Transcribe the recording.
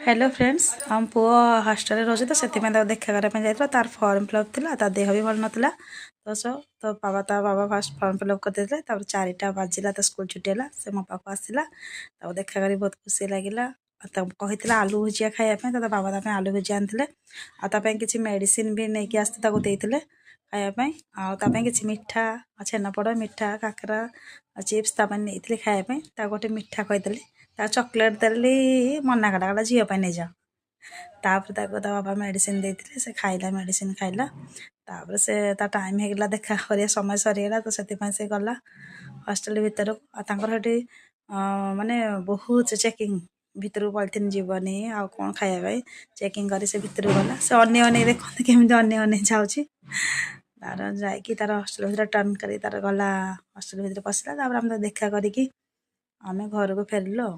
Hello friends, ଆମ ପୁଅ ହଷ୍ଟେଲରେ ରହୁଛି ତ, ସେଥିପାଇଁ ତାକୁ ଦେଖା କରିବା ପାଇଁ ଯାଇଥିଲା। ତାର ଫର୍ମ ଫିଲ୍ଅପ୍ ଥିଲା, ତା ଦେହ ବି ଭଲ ନଥିଲା ତ। ସୋ ତ ବାବା, ତା ବାବା ଫାଷ୍ଟ ଫର୍ମ ଫିଲ୍ଅପ୍ କରିଦେଇଥିଲେ। ତାପରେ 4ଟା ବାଜିଲା ତ ସ୍କୁଲ ଛୁଟି ହେଲା, ସେ ମୋ ପାଖକୁ ଆସିଲା। ତାକୁ ଦେଖା କରି ବହୁତ ଖୁସି ଲାଗିଲା। ଆଉ ତାକୁ କହିଥିଲା ଆଲୁ ଭୁଜିଆ ଖାଇବା ପାଇଁ ତ, ତା ବାବା ତା ପାଇଁ ଆଲୁ ଭୁଜିଆ ଆଣିଥିଲେ। ଆଉ ତା ପାଇଁ କିଛି ମେଡ଼ିସିନ ବି ନେଇକି ଆସି ତାକୁ ଦେଇଥିଲେ ଖାଇବା ପାଇଁ। ଆଉ ତା ପାଇଁ କିଛି ମିଠା ଆଉ ଛେନାପୋଡ଼, ମିଠା, କାକରା ଆଉ ଚିପ୍ସ ତା ପାଇଁ ନେଇଥିଲି ଖାଇବା ପାଇଁ। ତାକୁ ଗୋଟେ ମିଠା କହିଦେଲି, ତାକୁ ଚକୋଲେଟ୍ ଦେଲି, ମନା କଲା, କହିଲା ଝିଅ ପାଇଁ ନେଇଯାଅ। ତାପରେ ତାକୁ ତା ବାବା ମେଡ଼ିସିନ ଦେଇଥିଲେ, ସେ ଖାଇଲା, ମେଡ଼ିସିନ ଖାଇଲା। ତାପରେ ସେ ତା ଟାଇମ୍ ହେଇଗଲା, ଦେଖା କରିବା ସମୟ ସରିଗଲା ତ, ସେଥିପାଇଁ ସେ ଗଲା ହଷ୍ଟେଲ ଭିତରକୁ। ଆଉ ତାଙ୍କର ସେଠି ମାନେ ବହୁତ ଚେକିଂ, ଭିତରକୁ ପଲିଥିନ୍ ଯିବନି ଆଉ କ'ଣ ଖାଇବା ପାଇଁ ଚେକିଂ କରି ସେ ଭିତରକୁ ଗଲା। ସେ ଅନେଇ ଅନେଇ, ଦେଖନ୍ତୁ କେମିତି ଅନେଇ ଅନେଇ ଯାଉଛି। ତାର ଯାଇକି ତାର ହଷ୍ଟେଲ ଭିତରେ ଟର୍ନ କରି ତାର ଗଲା, ହଷ୍ଟେଲ ଭିତରେ ପଶିଲା। ତାପରେ ଆମେ ତାକୁ ଦେଖା କରିକି ଆମେ ଘରକୁ ଫେରିଲୁ ଆଉ।